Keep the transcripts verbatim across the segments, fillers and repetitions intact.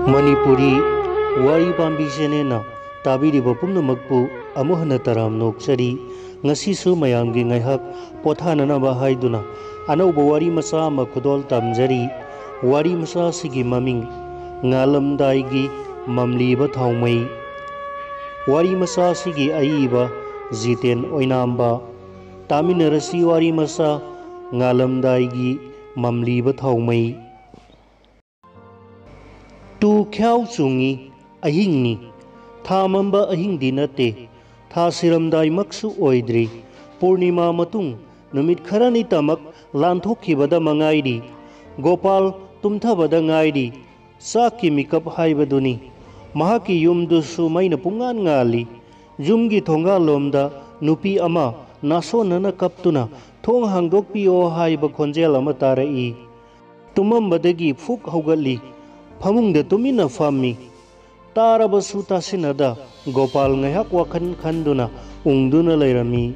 ꯃꯅꯤꯄꯨꯔꯤ ꯋꯥꯔꯤ ꯄꯥꯝꯕꯤ ꯆꯦꯅꯦꯜꯅ ꯇꯥꯕꯤꯔꯤꯕ ꯄꯨꯝꯅꯃꯛꯄꯨ ꯑꯃꯨꯛ ꯍꯟꯅ ꯇꯔꯥꯝꯅ ꯑꯣꯛꯆꯔꯤ꯫ ꯉꯁꯤꯁꯨ ꯃꯌꯥꯝꯒꯤ ꯉꯥꯏꯍꯥꯛ ꯄꯣꯊꯥꯅꯅꯕ ꯍꯥꯏꯗꯨꯅ ꯑꯅꯧꯕ ꯋꯥꯔꯤ ꯃꯆꯥ ꯑꯃ ꯈꯨꯗꯣꯜ ꯇꯝꯖꯔꯤ꯫ ꯋꯥꯔꯤ ꯃꯆꯥ ꯑꯁꯤꯒꯤ ꯃꯃꯤꯡ ꯉꯥꯜꯂꯝꯗꯥꯏꯒꯤ ꯃꯝꯂꯤꯕ ꯊꯥꯎꯃꯩ꯫ ꯋꯥꯔꯤ ꯃꯆꯥ ꯑꯁꯤꯒꯤ ꯑꯏꯕ ꯖꯤꯇꯦꯟ ꯑꯣꯏꯅꯥꯝꯕ꯫ ꯇꯥꯃꯤꯟꯅꯔꯁꯤ ꯋꯥꯔꯤ ꯃꯆꯥ ꯉꯥꯜꯂꯝꯗꯥꯏꯒꯤ ꯃꯝꯂꯤꯕ ꯊꯥꯎꯃꯩ꯫ ꯇꯨ ꯈ꯭ꯌꯥꯎ ꯆꯨꯡꯉꯤ꯫ ꯑꯍꯤꯡꯅꯤ꯫ ꯊꯥ ꯃꯝꯕ ꯑꯍꯤꯡꯗꯤ ꯅꯠꯇꯦ꯫ ꯊꯥ ꯁꯤꯔꯝꯗꯥꯏꯃꯛꯁꯨ ꯑꯣꯏꯗ꯭ꯔꯤ꯫ ꯄꯨꯔꯅꯤꯃꯥ ꯃꯇꯨꯡ ꯅꯨꯃꯤꯠ ꯈꯔꯅꯤꯇꯃꯛ ꯂꯥꯟꯊꯣꯛꯈꯤꯕꯗ ꯃꯉꯥꯏꯔꯤ꯫ ꯒꯣꯄꯥꯜ ꯇꯨꯝꯊꯕꯗ ꯉꯥꯏꯔꯤ꯫ ꯆꯥꯛꯀꯤ ꯃꯤꯀꯞ ꯍꯥꯏꯕꯗꯨꯅꯤ꯫ ꯃꯍꯥꯛꯀꯤ ꯌꯨꯝꯗꯨꯁꯨ ꯃꯩꯅ ꯄꯨꯡꯉꯥꯟ ꯉꯥꯜꯂꯤ꯫ ꯌꯨꯝꯒꯤ ꯊꯣꯡꯒꯥꯜꯂꯣꯝꯗ ꯅꯨꯄꯤ ꯑꯃ ꯅꯥꯁꯣꯟꯅꯅ ꯀꯞꯇꯨꯅ "ꯊꯣꯡ ꯍꯥꯡꯗꯣꯛꯄꯤꯌꯣ" ꯍꯥꯏꯕ ꯈꯣꯟꯖꯦꯜ ꯑꯃ ꯇꯥꯔꯛꯏ꯫ ꯇꯨꯝꯃꯝꯕꯗꯒꯤ ꯐꯨꯛ ꯍꯧꯒꯠꯂꯤ꯫ ꯐꯃꯨꯡꯗ ꯇꯨꯃꯤꯟꯅ ꯐꯝꯃꯤ꯫ ꯇꯥꯔꯕꯁꯨ ꯇꯥꯁꯤꯟꯅꯗ ꯒꯣꯄꯥꯜ ꯉꯥꯏꯍꯥꯛ ꯋꯥꯈꯜ ꯈꯟꯗꯨꯅ ꯎꯪꯗꯨꯅ ꯂꯩꯔꯝꯃꯤ꯫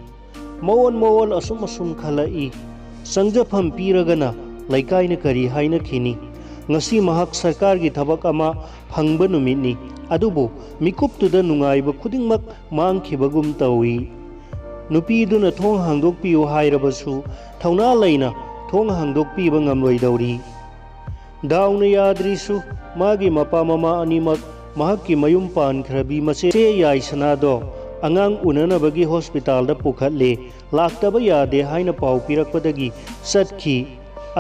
ꯃꯑꯣꯟ ꯃꯑꯣꯟ ꯑꯁꯨꯝ ꯑꯁꯨꯝ ꯈꯜꯂꯛꯏ꯫ ꯆꯪꯖꯐꯝ ꯄꯤꯔꯒꯅ ꯂꯩꯀꯥꯏꯅ ꯀꯔꯤ ꯍꯥꯏꯅꯈꯤꯅꯤ? ꯉꯁꯤ ꯃꯍꯥꯛ ꯁꯔꯀꯥꯔꯒꯤ ꯊꯕꯛ ꯑꯃ ꯐꯪꯕ ꯅꯨꯃꯤꯠꯅꯤ꯫ ꯑꯗꯨꯕꯨ ꯃꯤꯀꯨꯞꯇꯨꯗ ꯅꯨꯡꯉꯥꯏꯕ ꯈꯨꯗꯤꯡꯃꯛ ꯃꯥꯡꯈꯤꯕꯒꯨꯝ ꯇꯧꯏ꯫ ꯅꯨꯄꯤꯗꯨꯅ ꯊꯣꯡ ꯍꯥꯡꯗꯣꯛꯄꯤꯌꯨ ꯍꯥꯏꯔꯕꯁꯨ ꯊꯧꯅꯥ ꯂꯩꯅ ꯊꯣꯡ ꯍꯥꯡꯗꯣꯛꯄꯤꯕ ꯉꯝꯂꯣꯏꯗꯧꯔꯤ꯫ ꯗꯥꯎꯅ ꯌꯥꯗ꯭ꯔꯤꯁꯨ ꯃꯥꯒꯤ ꯃꯄꯥ ꯃꯃꯥ ꯑꯅꯤꯃꯛ ꯃꯍꯥꯛꯀꯤ ꯃꯌꯨꯝ ꯄꯥꯟꯈ꯭ꯔꯕꯤ ꯃꯆꯦ ꯌꯥꯏꯁꯅꯥꯗꯣ ꯑꯉꯥꯡ ꯎꯅꯅꯕꯒꯤ ꯍꯣꯁꯄꯤꯇꯥꯜꯗ ꯄꯨꯈꯠꯂꯦ꯫ ꯂꯥꯛꯇꯕ ꯌꯥꯗꯦ ꯍꯥꯏꯅ ꯄꯥꯎ ꯄꯤꯔꯛꯄꯗꯒꯤ ꯆꯠꯈꯤ꯫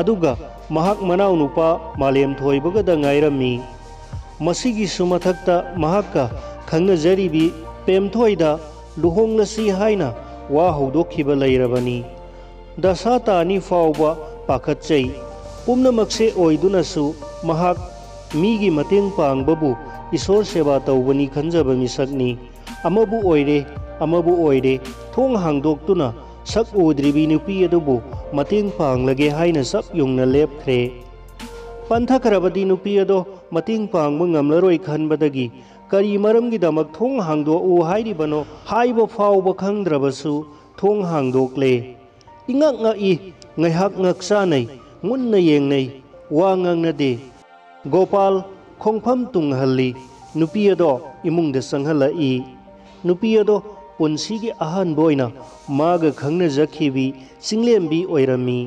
ꯑꯗꯨꯒ ꯃꯍꯥꯛ ꯃꯅꯥꯎꯅꯨꯄꯥ ꯃꯥꯂꯦꯝꯊꯣꯏꯕꯒꯗ ꯉꯥꯏꯔꯝꯃꯤ꯫ ꯃꯁꯤꯒꯤꯁꯨ ꯃꯊꯛꯇ ꯃꯍꯥꯛꯀ ꯈꯪꯅꯖꯔꯤꯕꯤ ꯄꯦꯝꯊꯣꯏꯗ ꯂꯨꯍꯣꯡꯂꯁꯤ ꯍꯥꯏꯅ ꯋꯥ ꯍꯧꯗꯣꯛꯈꯤꯕ ꯂꯩꯔꯕꯅꯤ꯫ ꯗꯁꯥ ꯇꯥꯅꯤ ꯐꯥꯎꯕ ꯄꯥꯈꯠꯆꯩ꯫ ꯄꯨꯝꯅꯃꯛꯁꯦ ꯑꯣꯏꯗꯨꯅꯁꯨ ꯃꯍꯥꯛ ꯃꯤꯒꯤ ꯃꯇꯦꯡ ꯄꯥꯡꯕꯕꯨ ꯏꯁꯣꯔ ꯁꯦꯕꯥ ꯇꯧꯕꯅꯤ ꯈꯟꯖꯕ ꯃꯤꯁꯛꯅꯤ꯫ ꯑꯃꯕꯨ ꯑꯣꯏꯔꯦ, ꯑꯃꯕꯨ ꯑꯣꯏꯔꯦ, ꯊꯣꯡ ꯍꯥꯡꯗꯣꯛꯇꯨꯅ ꯁꯛ ꯎꯗ꯭ꯔꯤꯕꯤ ꯅꯨꯄꯤ ꯑꯗꯨꯕꯨ ꯃꯇꯦꯡ ꯄꯥꯡꯂꯒꯦ ꯍꯥꯏꯅ ꯆꯞ ꯌꯨꯡꯅ ꯂꯦꯞꯈ꯭ꯔꯦ꯫ ꯄꯟꯊꯈ꯭ꯔꯕꯗꯤ ꯅꯨꯄꯤ ꯑꯗꯣ ꯃꯇꯦꯡ ꯄꯥꯡꯕ ꯉꯝꯂꯔꯣꯏ ꯈꯟꯕꯗꯒꯤ ꯀꯔꯤ ꯃꯔꯝꯒꯤꯗꯃꯛ ꯊꯣꯡ ꯍꯥꯡꯗꯣꯛꯎ ꯍꯥꯏꯔꯤꯕꯅꯣ ꯍꯥꯏꯕ ꯐꯥꯎꯕ ꯈꯪꯗ꯭ꯔꯕꯁꯨ ꯊꯣꯡ ꯍꯥꯡꯗꯣꯛꯂꯦ꯫ ꯏꯉꯛ ꯉꯛꯏ, ꯉꯥꯏꯍꯥꯛ ꯉꯛ ꯆꯥꯅꯩ, ꯃꯨꯟꯅ ꯌꯦꯡꯅꯩ, ꯋꯥ ꯉꯥꯡꯅꯗꯦ꯫ ꯒꯣꯄꯥꯜ ꯈꯣꯡꯐꯝ ꯇꯨꯡꯍꯜꯂꯤ꯫ ꯅꯨꯄꯤ ꯑꯗꯣ ꯏꯃꯨꯡꯗ ꯆꯪꯍꯜꯂꯛꯏ꯫ ꯅꯨꯄꯤ ꯑꯗꯣ ꯄꯨꯟꯁꯤꯒꯤ ꯑꯍꯥꯟꯕ ꯑꯣꯏꯅ ꯃꯥꯒ ꯈꯪꯅꯖꯈꯤꯕꯤ ꯆꯤꯡꯂꯦꯝꯕꯤ ꯑꯣꯏꯔꯝꯃꯤ꯫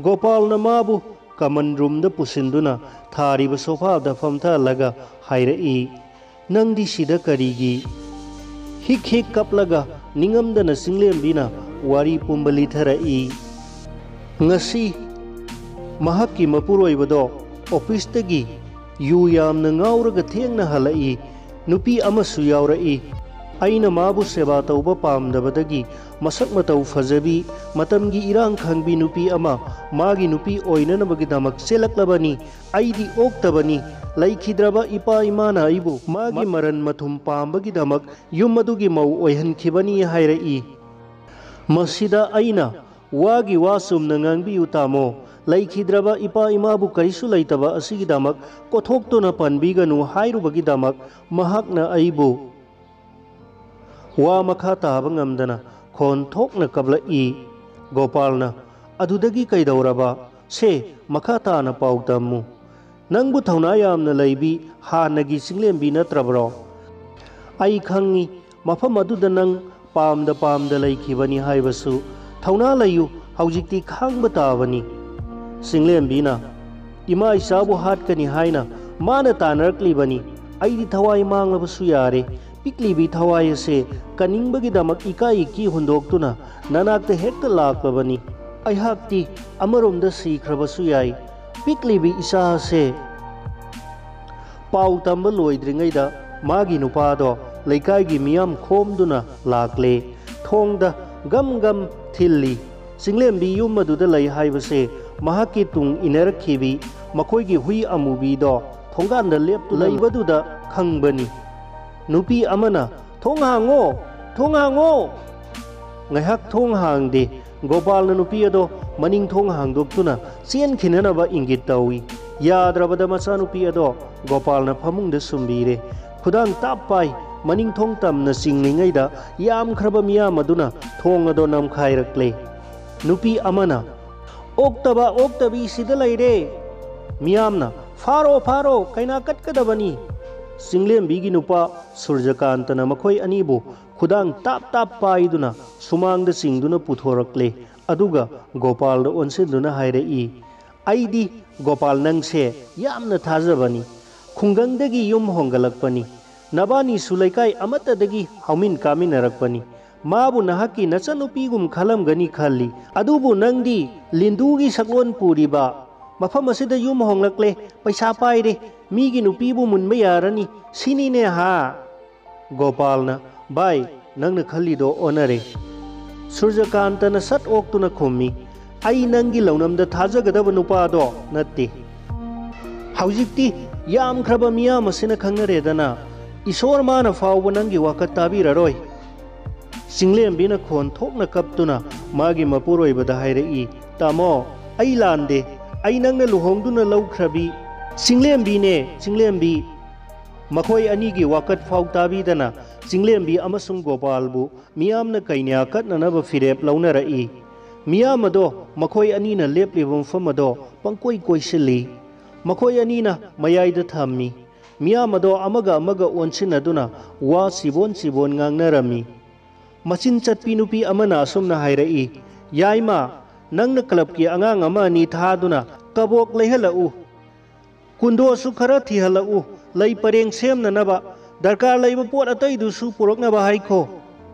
ꯒꯣꯄꯥꯜꯅ ꯃꯥꯕꯨ ꯀꯃꯟ ꯔꯨꯝꯗ ꯄꯨꯁꯤꯟꯗꯨꯅ ꯊꯥꯔꯤꯕ ꯁꯣꯐꯥꯗ ꯐꯝꯊꯍꯜꯂꯒ ꯍꯥꯏꯔꯛꯏ, "ꯅꯪꯗꯤ ꯁꯤꯗ ꯀꯔꯤꯒꯤ?" ꯍꯤꯛ ꯍꯤꯛ ꯀꯞꯂꯒ ꯅꯤꯡꯉꯝꯗꯅ ꯆꯤꯡꯂꯦꯝꯕꯤꯅ ꯋꯥꯔꯤ ꯄꯨꯝꯕ ꯂꯤꯊꯔꯛꯏ꯫ ꯉꯁꯤ ꯃꯍꯥꯛꯀꯤ ꯃꯄꯨꯔꯣꯏꯕꯗꯣ ꯑꯣꯐꯤꯁꯇꯒꯤ ꯌꯨ ꯌꯥꯝꯅ ꯉꯥꯎꯔꯒ ꯊꯦꯡꯅ ꯍꯜꯂꯛꯏ꯫ ꯅꯨꯄꯤ ꯑꯃꯁꯨ ꯌꯥꯎꯔꯛꯏ꯫ ꯑꯩꯅ ꯃꯥꯕꯨ ꯁꯦꯕꯥ ꯇꯧꯕ ꯄꯥꯝꯗꯕꯗꯒꯤ ꯃꯁꯛ ꯃꯇꯧ ꯐꯖꯕꯤ, ꯃꯇꯝꯒꯤ ꯏꯔꯥꯡ ꯈꯪꯕꯤ ꯅꯨꯄꯤ ꯑꯃ ꯃꯥꯒꯤ ꯅꯨꯄꯤ ꯑꯣꯏꯅꯅꯕꯒꯤꯗꯃꯛ ꯆꯦꯜꯂꯛꯂꯕꯅꯤ꯫ ꯑꯩꯗꯤ ꯑꯣꯛꯇꯕꯅꯤ꯫ ꯂꯩꯈꯤꯗ꯭ꯔꯕ ꯏꯄꯥ ꯏꯃꯥꯅ ꯑꯩꯕꯨ ꯃꯥꯒꯤ ꯃꯔꯟ ꯃꯊꯨꯝ ꯄꯥꯝꯕꯒꯤꯗꯃꯛ ꯌꯨꯝ ꯑꯗꯨꯒꯤ ꯃꯧ ꯑꯣꯏꯍꯟꯈꯤꯕꯅꯤ ꯍꯥꯏꯔꯛꯏ꯫ ꯃꯁꯤꯗ ꯑꯩꯅ, "ꯋꯥꯒꯤ ꯋꯥ ꯆꯨꯝꯅ ꯉꯥꯡꯕꯤꯌꯨ ꯇꯥꯃꯣ꯫ ꯂꯩꯈꯤꯗ꯭ꯔꯕ ꯏꯄꯥ ꯏꯃꯥꯕꯨ ꯀꯔꯤꯁꯨ ꯂꯩꯇꯕ ꯑꯁꯤꯒꯤꯗꯃꯛ ꯀꯣꯊꯣꯛꯇꯨꯅ ꯄꯟꯕꯤꯒꯅꯨ" ꯍꯥꯏꯔꯨꯕꯒꯤꯗꯃꯛ ꯃꯍꯥꯛꯅ ꯑꯩꯕꯨ ꯋꯥ ꯃꯈꯥ ꯇꯥꯕ ꯉꯝꯗꯅ ꯈꯣꯟ ꯊꯣꯛꯅ ꯀꯞꯂꯛꯏ꯫ ꯒꯣꯄꯥꯜꯅ, "ꯑꯗꯨꯗꯒꯤ ꯀꯩꯗꯧꯔꯕ? ꯁꯦ, ꯃꯈꯥ ꯇꯥꯅ ꯄꯥꯎ ꯇꯝꯃꯨ꯫ ꯅꯪꯕꯨ ꯊꯧꯅꯥ ꯌꯥꯝꯅ ꯂꯩꯕꯤ ꯍꯥꯟꯅꯒꯤ ꯆꯤꯡꯂꯦꯝꯕꯤ ꯅꯠꯇ꯭ꯔꯕ꯭ꯔꯣ? ꯑꯩ ꯈꯪꯉꯤ, ꯃꯐꯝ ꯑꯗꯨꯗ ꯅꯪ ꯄꯥꯝꯗ ꯄꯥꯝꯗ ꯂꯩꯈꯤꯕꯅꯤ ꯍꯥꯏꯕꯁꯨ꯫ ꯊꯧꯅꯥ ꯂꯩꯌꯨ, ꯍꯧꯖꯤꯛꯇꯤ ꯈꯥꯡꯕ ꯇꯥꯕꯅꯤ"꯫ ꯆꯤꯡꯂꯦꯝꯕꯤꯅ, "ꯏꯃꯥ ꯏꯆꯥꯕꯨ ꯍꯥꯠꯀꯅꯤ ꯍꯥꯏꯅ ꯃꯥꯅ ꯇꯥꯟꯅꯔꯛꯂꯤꯕꯅꯤ꯫ ꯑꯩꯗꯤ ꯊꯋꯥꯏ ꯃꯥꯡꯂꯕꯁꯨ ꯌꯥꯔꯦ꯫ ꯄꯤꯛꯂꯤꯕꯤ ꯊꯋꯥꯏ ꯑꯁꯦ ꯀꯟꯅꯤꯡꯕꯒꯤꯗꯃꯛ ꯏꯀꯥꯏ ꯏꯀꯤ ꯍꯨꯟꯗꯣꯛꯇꯨꯅ ꯅꯅꯥꯛꯇ ꯍꯦꯛꯇ ꯂꯥꯛꯂꯕꯅꯤ꯫ ꯑꯩꯍꯥꯛꯇꯤ ꯑꯃꯔꯣꯝꯗ ꯁꯤꯈ꯭ꯔꯕꯁꯨ ꯌꯥꯏ꯫ ꯄꯤꯛꯂꯤꯕꯤ ꯏꯆꯥ ꯑꯁꯦ"꯫ ꯄꯥꯎ ꯇꯝꯕ ꯂꯣꯏꯗ꯭ꯔꯤꯉꯩꯗ ꯃꯥꯒꯤ ꯅꯨꯄꯥꯗꯣ ꯂꯩꯀꯥꯏꯒꯤ ꯃꯤꯌꯥꯝ ꯈꯣꯝꯗꯨꯅ ꯂꯥꯛꯂꯦ꯫ ꯊꯣꯡꯗ ꯒꯝ ꯒꯝ ꯊꯤꯜꯂꯤ꯫ ꯆꯤꯡꯂꯦꯝꯕꯤ ꯌꯨꯝ ꯑꯗꯨꯗ ꯂꯩ ꯍꯥꯏꯕꯁꯦ ꯃꯍꯥꯛꯀꯤ ꯇꯨꯡ ꯏꯟꯅꯔꯛꯈꯤꯕꯤ ꯃꯈꯣꯏꯒꯤ ꯍꯨꯏ ꯑꯃꯨꯕꯤꯗꯣ ꯊꯣꯡꯒꯥꯟꯗ ꯂꯦꯞꯇꯨꯅ ꯂꯩꯕꯗꯨꯗ ꯈꯪꯕꯅꯤ꯫ ꯅꯨꯄꯤ ꯑꯃꯅ, "ꯊꯣꯡ ꯍꯥꯡꯉꯣ! ꯊꯣꯡ ꯍꯥꯡꯉꯣ!" ꯉꯥꯏꯍꯥꯛ ꯊꯣꯡ ꯍꯥꯡꯗꯦ꯫ ꯒꯣꯄꯥꯜꯅ ꯅꯨꯄꯤ ꯑꯗꯣ ꯃꯅꯤꯡ ꯊꯣꯡ ꯍꯥꯡꯗꯣꯛꯇꯨꯅ ꯆꯦꯟꯈꯤꯅꯅꯕ ꯏꯪꯒꯤꯠ ꯇꯧꯏ꯫ ꯌꯥꯗ꯭ꯔꯕꯗ ꯃꯆꯥꯅꯨꯄꯤ ꯑꯗꯣ ꯒꯣꯄꯥꯜꯅ ꯐꯃꯨꯡꯗ ꯁꯨꯝꯕꯤꯔꯦ꯫ ꯈꯨꯗꯥꯡ ꯇꯥꯞ ꯄꯥꯏ꯫ ꯃꯅꯤꯡ ꯊꯣꯡ ꯇꯝꯅ ꯆꯤꯡꯂꯤꯉꯩꯗ ꯌꯥꯝꯈ꯭ꯔꯕ ꯃꯤꯌꯥꯝ ꯑꯗꯨꯅ ꯊꯣꯡ ꯑꯗꯣ ꯅꯝꯈꯥꯏꯔꯛꯂꯦ꯫ ꯅꯨꯄꯤ ꯑꯃꯅ, "ꯑꯣꯛꯇꯕ ꯑꯣꯛꯇꯕꯤ ꯁꯤꯗ ꯂꯩꯔꯦ!" ꯃꯤꯌꯥꯝꯅ, "ꯐꯥꯔꯣ, ꯐꯥꯔꯣ, ꯀꯩꯅꯥ ꯀꯠꯀꯗꯕꯅꯤ!" ꯆꯤꯡꯂꯦꯝꯕꯤꯒꯤ ꯅꯨꯄꯥ ꯁꯨꯔꯖꯀꯥꯟꯇꯅ ꯃꯈꯣꯏ ꯑꯅꯤꯕꯨ ꯈꯨꯗꯥꯡ ꯇꯥꯞ ꯇꯥꯞ ꯄꯥꯏꯗꯨꯅ ꯁꯨꯃꯥꯡꯗ ꯆꯤꯡꯗꯨꯅ ꯄꯨꯊꯣꯔꯛꯂꯦ꯫ ꯑꯗꯨꯒ ꯒꯣꯄꯥꯜꯗ ꯑꯣꯟꯁꯤꯟꯗꯨꯅ ꯍꯥꯏꯔꯛꯏ, "ꯑꯩꯗꯤ, ꯒꯣꯄꯥꯜ, ꯅꯪꯁꯦ ꯌꯥꯝꯅ ꯊꯥꯖꯕꯅꯤ꯫ ꯈꯨꯡꯒꯪꯗꯒꯤ ꯌꯨꯝ ꯍꯣꯡꯒꯠꯂꯛꯄꯅꯤ꯫ ꯅꯕꯥꯅꯤꯁꯨ ꯂꯩꯀꯥꯏ ꯑꯃꯠꯇꯗꯒꯤ ꯍꯧꯃꯤꯟ ꯀꯥꯃꯤꯟꯅꯔꯛꯄꯅꯤ꯫ ꯃꯥꯕꯨ ꯅꯍꯥꯛꯀꯤ ꯅꯆꯟꯅꯨꯄꯤꯒꯨꯝ ꯈꯜꯂꯝꯒꯅꯤ ꯈꯜꯂꯤ꯫ ꯑꯗꯨꯕꯨ ꯅꯪꯗꯤ ꯂꯤꯟꯗꯨꯒꯤ ꯁꯛꯂꯣꯟ ꯄꯨꯔꯤꯕ, ꯃꯐꯝ ꯑꯁꯤꯗ ꯌꯨꯝ ꯍꯣꯡꯂꯛꯂꯦ, ꯄꯩꯁꯥ ꯄꯥꯏꯔꯦ, ꯃꯤꯒꯤ ꯅꯨꯄꯤꯕꯨ ꯃꯨꯟꯕ ꯌꯥꯔꯅꯤ, ꯁꯤꯅꯤꯅꯦ ꯍꯥ?" ꯒꯣꯄꯥꯜꯅ, "ꯚꯥꯏ, ꯅꯪꯅ ꯈꯜꯂꯤꯗꯣ ꯑꯣꯟꯅꯔꯦ꯫" ꯁꯨꯔꯖꯀꯥꯟꯇꯅ ꯁꯠ ꯑꯣꯛꯇꯨꯅ ꯈꯨꯝꯃꯤ, "ꯑꯩ ꯅꯪꯒꯤ ꯂꯧꯅꯝꯗ ꯊꯥꯖꯒꯗꯕ ꯅꯨꯄꯥꯗꯣ ꯅꯠꯇꯦ꯫ ꯍꯧꯖꯤꯛꯇꯤ ꯌꯥꯝꯈ꯭ꯔꯕ ꯃꯤꯌꯥꯝ ꯑꯁꯤꯅ ꯈꯪꯅꯔꯦꯗꯅ, ꯏꯁꯣꯔ ꯃꯥꯅ ꯐꯥꯎꯕ ꯅꯪꯒꯤ ꯋꯥꯀꯠ ꯇꯥꯕꯤꯔꯔꯣꯏ꯫" ꯆꯤꯡꯂꯦꯝꯕꯤꯅ ꯈꯣꯟ ꯊꯣꯛꯅ ꯀꯞꯇꯨꯅ ꯃꯥꯒꯤ ꯃꯄꯨꯔꯣꯏꯕꯗ ꯍꯥꯏꯔꯛꯏ, "ꯇꯥꯃꯣ, ꯑꯩ ꯂꯥꯟꯗꯦ꯫ ꯑꯩ ꯅꯪꯅ ꯂꯨꯍꯣꯡꯗꯨꯅ ꯂꯧꯈ꯭ꯔꯕꯤ ꯆꯤꯡꯂꯦꯝꯕꯤꯅꯦ, ꯆꯤꯡꯂꯦꯝꯕꯤ꯫" ꯃꯈꯣꯏ ꯑꯅꯤꯒꯤ ꯋꯥꯀꯠ ꯐꯥꯎ ꯇꯥꯕꯤꯗꯅ ꯆꯤꯡꯂꯦꯝꯕꯤ ꯑꯃꯁꯨꯡ ꯒꯣꯄꯥꯜꯕꯨ ꯃꯤꯌꯥꯝꯅ ꯀꯩꯅ꯭ꯌꯥ ꯀꯠꯅꯅꯕ ꯐꯤꯔꯦꯞ ꯂꯧꯅꯔꯛꯏ꯫ ꯃꯤꯌꯥꯝ ꯑꯗꯣ ꯃꯈꯣꯏ ꯑꯅꯤꯅ ꯂꯦꯞꯂꯤꯕ ꯃꯐꯝ ꯑꯗꯣ ꯄꯪꯀꯣꯏ ꯀꯣꯏꯁꯤꯜꯂꯤ꯫ ꯃꯈꯣꯏ ꯑꯅꯤꯅ ꯃꯌꯥꯏꯗ ꯊꯝꯃꯤ꯫ ꯃꯤꯌꯥꯝ ꯑꯗꯣ ꯑꯃꯒ ꯑꯃꯒ ꯑꯣꯟꯁꯤꯟꯅꯗꯨꯅ ꯋꯥ ꯆꯤꯕꯣꯟ ꯆꯤꯕꯣꯟ ꯉꯥꯡꯅꯔꯝꯃꯤ꯫ ꯃꯆꯤꯟ ꯆꯠꯄꯤ ꯅꯨꯄꯤ ꯑꯃꯅ ꯑꯁꯨꯝꯅ ꯍꯥꯏꯔꯛꯏ, "ꯌꯥꯏꯃ, ꯅꯪꯅ ꯀ꯭ꯂꯕꯀꯤ ꯑꯉꯥꯡ ꯑꯃ ꯑꯅꯤ ꯊꯥꯗꯨꯅ ꯀꯕꯣꯛ ꯂꯩꯍꯜꯂꯛꯎ꯫ ꯀꯨꯟꯗꯣꯁꯨ ꯈꯔ ꯊꯤꯍꯜꯂꯛꯎ, ꯂꯩ ꯄꯔꯦꯡ ꯁꯦꯝꯅꯅꯕ꯫ ꯗꯔꯀꯥꯔ ꯂꯩꯕ ꯄꯣꯠ ꯑꯇꯩꯗꯨꯁꯨ ꯄꯨꯔꯛꯅꯕ ꯍꯥꯏꯈꯣ꯫"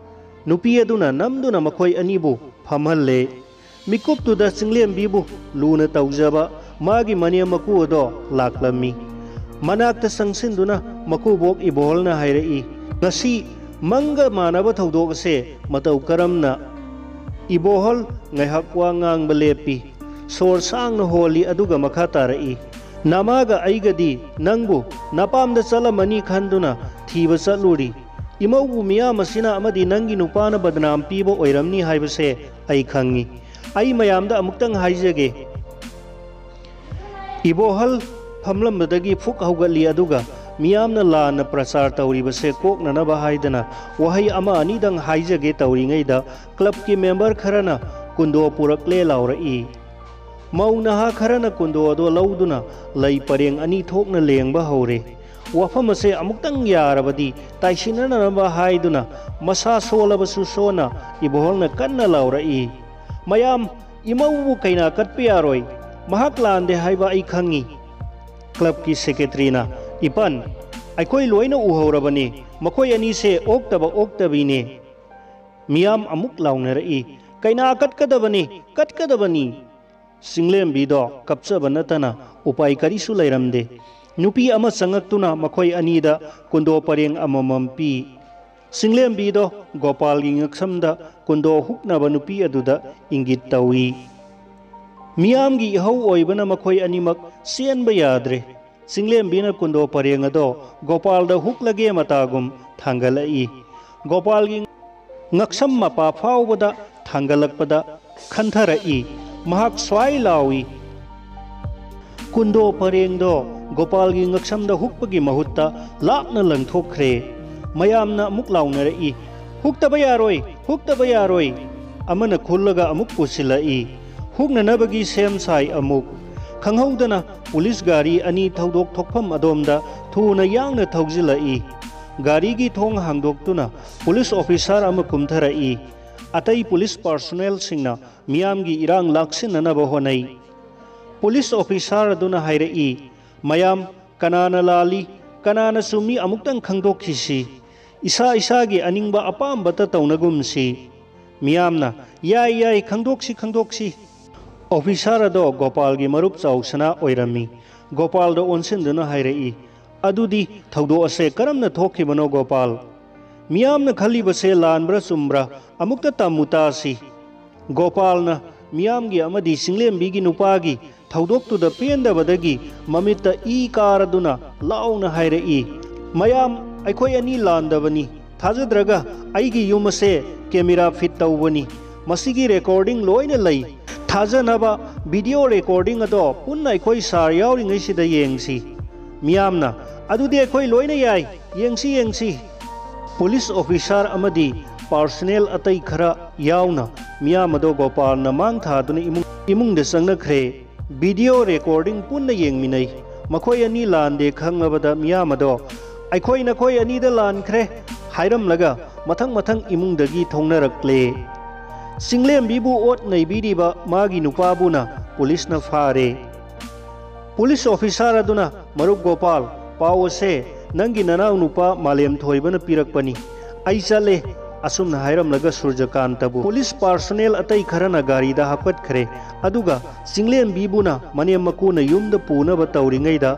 ꯅꯨꯄꯤ ꯑꯗꯨꯅ ꯅꯝꯗꯨꯅ ꯃꯈꯣꯏ ꯑꯅꯤꯕꯨ ꯐꯝꯍꯜꯂꯦ꯫ ꯃꯤꯀꯨꯞꯇꯨꯗ ꯆꯤꯡꯂꯦꯝꯕꯤꯕꯨ ꯂꯨꯅ ꯇꯧꯖꯕ ꯃꯥꯒꯤ ꯃꯅꯦꯝ ꯃꯀꯨ ꯑꯗꯣ ꯂꯥꯛꯂꯝꯃꯤ꯫ ꯃꯅꯥꯛꯇ ꯆꯪꯁꯤꯟꯗꯨꯅ ꯃꯀꯨꯕꯣꯛ ꯏꯕꯣꯍꯜꯅ ꯍꯥꯏꯔꯛꯏ, "ꯉꯁꯤ ꯃꯪꯒ ꯃꯥꯟꯅꯕ ꯊꯧꯗꯣꯛ ꯑꯁꯦ ꯃꯇꯧ ꯀꯔꯝꯅ?" ꯏꯕꯣꯍꯜ ꯉꯥꯏꯍꯥꯛ ꯋꯥ ꯉꯥꯡꯕ ꯂꯦꯞꯄꯤ꯫ ꯁꯣꯔ ꯁꯥꯡꯅ ꯍꯣꯜꯂꯤ, ꯑꯗꯨꯒ ꯃꯈꯥ ꯇꯥꯔꯛꯏ, "ꯅꯃꯥꯒ ꯑꯩꯒꯗꯤ ꯅꯪꯕꯨ ꯅꯄꯥꯝꯗ ꯆꯠꯂꯝꯃꯅꯤ ꯈꯟꯗꯨꯅ ꯊꯤꯕ ꯆꯠꯂꯨꯔꯤ꯫ ꯏꯃꯧꯕꯨ ꯃꯤꯌꯥꯝ ꯑꯁꯤꯅ ꯑꯃꯗꯤ ꯅꯪꯒꯤ ꯅꯨꯄꯥꯅ ꯕꯗꯅꯥꯝ ꯄꯤꯕ ꯑꯣꯏꯔꯝꯅꯤ ꯍꯥꯏꯕꯁꯦ ꯑꯩ ꯈꯪꯉꯤ꯫ ꯑꯩ ꯃꯌꯥꯝꯗ ꯑꯃꯨꯛꯇꯪ ꯍꯥꯏꯖꯒꯦ꯫" ꯏꯕꯣꯍꯜ ꯐꯝꯂꯝꯕꯗꯒꯤ ꯐꯨꯛ ꯍꯧꯒꯠꯂꯤ, ꯑꯗꯨꯒ ꯃꯤꯌꯥꯝꯅ ꯂꯥꯟꯅ ꯄ꯭ꯔꯆꯥꯔ ꯇꯧꯔꯤꯕꯁꯦ ꯀꯣꯛꯅꯅꯕ ꯍꯥꯏꯗꯅ ꯋꯥꯍꯩ ꯑꯃ ꯑꯅꯤꯗꯪ ꯍꯥꯏꯖꯒꯦ ꯇꯧꯔꯤꯉꯩꯗ ꯀ꯭ꯂꯕꯀꯤ ꯃꯦꯝꯕꯔ ꯈꯔꯅ "ꯀꯨꯟꯗꯣ ꯄꯨꯔꯛꯂꯦ" ꯂꯥꯎꯔꯛꯏ꯫ ꯃꯧ ꯅꯍꯥ ꯈꯔꯅ ꯀꯨꯟꯗꯣ ꯑꯗꯣ ꯂꯧꯗꯨꯅ ꯂꯩ ꯄꯔꯦꯡ ꯑꯅꯤ ꯊꯣꯛꯅ ꯂꯦꯡꯕ ꯍꯧꯔꯦ꯫ ꯋꯥꯐꯝ ꯑꯁꯦ ꯑꯃꯨꯛꯇꯪ ꯌꯥꯔꯕꯗꯤ ꯇꯥꯏꯁꯤꯟꯅꯅꯕ ꯍꯥꯏꯗꯨꯅ ꯃꯁꯥ ꯁꯣꯜꯂꯕꯁꯨ ꯁꯣꯟꯅ ꯏꯕꯣꯍꯜꯅ ꯀꯟꯅ ꯂꯥꯎꯔꯛꯏ, "ꯃꯌꯥꯝ, ꯏꯃꯧꯕꯨ ꯀꯩꯅꯥ ꯀꯠꯄ ꯌꯥꯔꯣꯏ꯫ ꯃꯍꯥꯛ ꯂꯥꯟꯗꯦ ꯍꯥꯏꯕ ꯑꯩ ꯈꯪꯉꯤ꯫" ꯀ꯭ꯂꯕꯀꯤ ꯁꯦꯀ꯭ꯔꯦꯇꯔꯤꯅ, "ꯏꯄꯟ, ꯑꯩꯈꯣꯏ ꯂꯣꯏꯅ ꯎꯍꯧꯔꯕꯅꯤ, ꯃꯈꯣꯏ ꯑꯅꯤꯁꯦ ꯑꯣꯛꯇꯕ ꯑꯣꯛꯇꯕꯤꯅꯦ꯫" ꯃꯤꯌꯥꯝ ꯑꯃꯨꯛ ꯂꯥꯎꯅꯔꯛꯏ, "ꯀꯩꯅꯥ ꯀꯠꯀꯗꯕꯅꯤ, ꯀꯠꯀꯗꯕꯅꯤ!" ꯆꯤꯡꯂꯦꯝꯕꯤꯗꯣ ꯀꯞꯆꯕ ꯅꯠꯇꯅ ꯎꯄꯥꯏ ꯀꯔꯤꯁꯨ ꯂꯩꯔꯝꯗꯦ꯫ ꯅꯨꯄꯤ ꯑꯃ ꯆꯪꯉꯛꯇꯨꯅ ꯃꯈꯣꯏ ꯑꯅꯤꯗ ꯀꯨꯟꯗꯣ ꯄꯔꯦꯡ ꯑꯃꯃꯝ ꯄꯤ꯫ ꯆꯤꯡꯂꯦꯝꯕꯤꯗꯣ ꯒꯣꯄꯥꯜꯒꯤ ꯉꯛꯁꯝꯗ ꯀꯨꯟꯗꯣ ꯍꯨꯛꯅꯕ ꯅꯨꯄꯤ ꯑꯗꯨꯗ ꯏꯪꯒꯤꯠ ꯇꯧꯏ꯫ ꯃꯤꯌꯥꯝꯒꯤ ꯏꯍꯧ ꯑꯣꯏꯕꯅ ꯃꯈꯣꯏ ꯑꯅꯤꯃꯛ ꯆꯦꯟꯕ ꯌꯥꯗ꯭ꯔꯦ꯫ ꯆꯤꯡꯂꯦꯝꯕꯤꯅ ꯀꯨꯟꯗꯣ ꯄꯔꯦꯡ ꯑꯗꯣ ꯒꯣꯄꯥꯜꯗ ꯍꯨꯛꯂꯒꯦ ꯃꯇꯥꯒꯨꯝ ꯊꯥꯡꯒꯠꯂꯛꯏ꯫ ꯒꯣꯄꯥꯜꯒꯤ ꯉꯛꯁꯝ ꯃꯄꯥ ꯐꯥꯎꯕꯗ ꯊꯥꯡꯒꯠꯂꯛꯄꯗ ꯈꯟꯊꯔꯛꯏ꯫ ꯃꯍꯥꯛ ꯁ꯭ꯋꯥꯏ ꯂꯥꯎꯏ꯫ ꯀꯨꯟꯗꯣ ꯄꯔꯦꯡꯗꯣ ꯒꯣꯄꯥꯜꯒꯤ ꯉꯛꯁꯝꯗ ꯍꯨꯛꯄꯒꯤ ꯃꯍꯨꯠꯇ ꯂꯥꯞꯅ ꯂꯪꯊꯣꯛꯈ꯭ꯔꯦ꯫ ꯃꯌꯥꯝꯅ ꯑꯃꯨꯛ ꯂꯥꯎꯅꯔꯛꯏ, "ꯍꯨꯛꯇꯕ ꯌꯥꯔꯣꯏ, ꯍꯨꯛꯇꯕ ꯌꯥꯔꯣꯏ!" ꯑꯃꯅ ꯈꯨꯜꯂꯒ ꯑꯃꯨꯛ ꯄꯨꯁꯤꯜꯂꯛꯏ꯫ ꯍꯨꯛꯅꯅꯕꯒꯤ ꯁꯦꯝ ꯁꯥꯏ ꯑꯃꯨꯛ꯫ ꯈꯪꯍꯧꯗꯅ ꯄꯨꯂꯤꯁ ꯒꯥꯔꯤ ꯑꯅꯤ ꯊꯧꯗꯣꯛ ꯊꯣꯛꯐꯝ ꯑꯗꯣꯝꯗ ꯊꯨꯅ ꯌꯥꯡꯅ ꯊꯧꯖꯤꯜꯂꯛꯏ꯫ ꯒꯥꯔꯤꯒꯤ ꯊꯣꯡ ꯍꯥꯡꯗꯣꯛꯇꯨꯅ ꯄꯨꯂꯤꯁ ꯑꯣꯐꯤꯁꯥꯔ ꯑꯃ ꯀꯨꯝꯊꯔꯛꯏ꯫ ꯑꯇꯩ ꯄꯨꯂꯤꯁ ꯄꯥꯔꯁꯣꯅꯦꯜꯁꯤꯡꯅ ꯃꯤꯌꯥꯝꯒꯤ ꯏꯔꯥꯡ ꯂꯥꯛꯁꯤꯟꯅꯅꯕ ꯍꯣꯠꯅꯩ꯫ ꯄꯨꯂꯤꯁ ꯑꯣꯐꯤꯁꯥꯔ ꯑꯗꯨꯅ ꯍꯥꯏꯔꯛꯏ, "ꯃꯌꯥꯝ, ꯀꯅꯥꯅ ꯂꯥꯜꯂꯤ, ꯀꯅꯥꯅ ꯆꯨꯝꯃꯤ ꯑꯃꯨꯛꯇꯪ ꯈꯪꯗꯣꯛꯈꯤꯁꯤ꯫ ꯏꯁꯥ ꯏꯁꯥꯒꯤ ꯑꯅꯤꯡꯕ ꯑꯄꯥꯝꯕꯇ ꯇꯧꯅꯒꯨꯝꯁꯤ꯫" ꯃꯤꯌꯥꯝꯅ, "ꯌꯥꯏ, ꯌꯥꯏ, ꯈꯪꯗꯣꯛꯁꯤ, ꯈꯪꯗꯣꯛꯁꯤ꯫" ꯑꯣꯐꯤꯁꯥꯔ ꯑꯗꯣ ꯒꯣꯄꯥꯜꯒꯤ ꯃꯔꯨꯞ ꯆꯥꯎꯁꯅꯥ ꯑꯣꯏꯔꯝꯃꯤ꯫ ꯒꯣꯄꯥꯜꯗ ꯑꯣꯟꯁꯤꯟꯗꯨꯅ ꯍꯥꯏꯔꯛꯏ, "ꯑꯗꯨꯗꯤ ꯊꯧꯗꯣꯛ ꯑꯁꯦ ꯀꯔꯝꯅ ꯊꯣꯛꯈꯤꯕꯅꯣ, ꯒꯣꯄꯥꯜ? ꯃꯤꯌꯥꯝꯅ ꯈꯜꯂꯤꯕꯁꯦ ꯂꯥꯟꯕ꯭ꯔꯥ ꯆꯨꯝꯕ꯭ꯔꯥ? ꯑꯃꯨꯛꯇ ꯇꯝꯃꯨ ꯇꯥꯁꯤ꯫" ꯒꯣꯄꯥꯜꯅ ꯃꯤꯌꯥꯝꯒꯤ ꯑꯃꯗꯤ ꯆꯤꯡꯂꯦꯝꯕꯤꯒꯤ ꯅꯨꯄꯥꯒꯤ ꯊꯧꯗꯣꯛꯇꯨꯗ ꯄꯦꯟꯗꯕꯗꯒꯤ ꯃꯃꯤꯠꯇ ꯏ ꯀꯥꯔꯗꯨꯅ ꯂꯥꯎꯅ ꯍꯥꯏꯔꯛꯏ, "ꯃꯌꯥꯝ, ꯑꯩꯈꯣꯏ ꯑꯅꯤ ꯂꯥꯟꯗꯕꯅꯤ꯫ ꯊꯥꯖꯗ꯭ꯔꯒ ꯑꯩꯒꯤ ꯌꯨꯝ ꯑꯁꯦ ꯀꯦꯃꯦꯔꯥ ꯐꯤꯠ ꯇꯧꯕꯅꯤ꯫ ꯃꯁꯤꯒꯤ ꯔꯦꯀꯣꯔꯗꯤꯡ ꯂꯣꯏꯅ ꯂꯩ꯫ ꯊꯥꯖꯅꯕ ꯚꯤꯗꯤꯑꯣ ꯔꯦꯀꯣꯔꯗꯤꯡ ꯑꯗꯣ ꯄꯨꯟꯅ ꯑꯩꯈꯣꯏ ꯁꯥꯔ ꯌꯥꯎꯔꯤꯉꯩꯁꯤꯗ ꯌꯦꯡꯁꯤ꯫" ꯃꯤꯌꯥꯝꯅ, "ꯑꯗꯨꯗꯤ ꯑꯩꯈꯣꯏ ꯂꯣꯏꯅ ꯌꯥꯏ, ꯌꯦꯡꯁꯤ, ꯌꯦꯡꯁꯤ꯫" ꯄꯨꯂꯤꯁ ꯑꯣꯐꯤꯁꯥꯔ ꯑꯃꯗꯤ ꯄꯥꯔꯁꯅꯦꯜ ꯑꯇꯩ ꯈꯔ ꯌꯥꯎꯅ ꯃꯤꯌꯥꯝ ꯑꯗꯣ ꯒꯣꯄꯥꯜꯅ ꯃꯥꯡ ꯊꯥꯗꯨꯅ ꯏꯃꯨꯡ, ꯏꯃꯨꯡꯗ ꯆꯪꯅꯈ꯭ꯔꯦ꯫ ꯚꯤꯗꯤꯑꯣ ꯔꯦꯀꯣꯔꯗꯤꯡ ꯄꯨꯟꯅ ꯌꯦꯡꯃꯤꯟꯅꯩ꯫ ꯃꯈꯣꯏ ꯑꯅꯤ ꯂꯥꯟꯗꯦ ꯈꯪꯂꯕꯗ ꯃꯤꯌꯥꯝ ꯑꯗꯣ, "ꯑꯩꯈꯣꯏ ꯅꯈꯣꯏ ꯑꯅꯤꯗ ꯂꯥꯟꯈ꯭ꯔꯦ" ꯍꯥꯏꯔꯝꯂꯒ ꯃꯊꯪ ꯃꯊꯪ ꯏꯃꯨꯡꯗꯒꯤ ꯊꯣꯡꯅꯔꯛꯂꯦ꯫ ꯆꯤꯡꯂꯦꯝꯕꯤꯕꯨ ꯑꯣꯠ ꯅꯩꯕꯤꯔꯤꯕ ꯃꯥꯒꯤ ꯅꯨꯄꯥꯕꯨꯅ ꯄꯨꯂꯤꯁꯅ ꯐꯥꯔꯦ꯫ ꯄꯨꯂꯤꯁ ꯑꯣꯐꯤꯁꯥꯔ ꯑꯗꯨꯅ, "ꯃꯔꯨꯞ ꯒꯣꯄꯥꯜ, ꯄꯥꯎ ꯑꯁꯦ ꯅꯪꯒꯤ ꯅꯅꯥꯎ ꯅꯨꯄꯥ ꯃꯥꯂꯦꯝ ꯊꯣꯏꯕꯅ ꯄꯤꯔꯛꯄꯅꯤ꯫ ꯑꯩ ꯆꯠꯂꯦ" ꯑꯁꯨꯝꯅ ꯍꯥꯏꯔꯝꯂꯒ ꯁꯨꯔꯖꯀꯥꯟꯇꯕꯨ ꯄꯨꯂꯤꯁ ꯄꯥꯔꯁꯣꯅꯦꯜ ꯑꯇꯩ ꯈꯔꯅ ꯒꯥꯔꯤꯗ ꯍꯥꯞꯀꯠꯈ꯭ꯔꯦ꯫ ꯑꯗꯨꯒ ꯆꯤꯡꯂꯦꯝꯕꯤꯕꯨꯅ ꯃꯅꯦꯝ ꯃꯀꯨꯅ ꯌꯨꯝꯗ ꯄꯨꯅꯕ ꯇꯧꯔꯤꯉꯩꯗ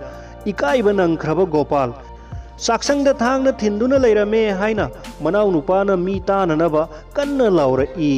ꯏꯀꯥꯏꯕ ꯅꯪꯈ꯭ꯔꯕ ꯒꯣꯄꯥꯜ ꯆꯥꯛꯁꯪꯗ ꯊꯥꯡꯅ ꯊꯤꯟꯗꯨꯅ ꯂꯩꯔꯝꯃꯦ ꯍꯥꯏꯅ ꯃꯅꯥꯎ ꯅꯨꯄꯥꯅ ꯃꯤ ꯇꯥꯅꯅꯕ ꯀꯟꯅ ꯂꯥꯎꯔꯛꯏ꯫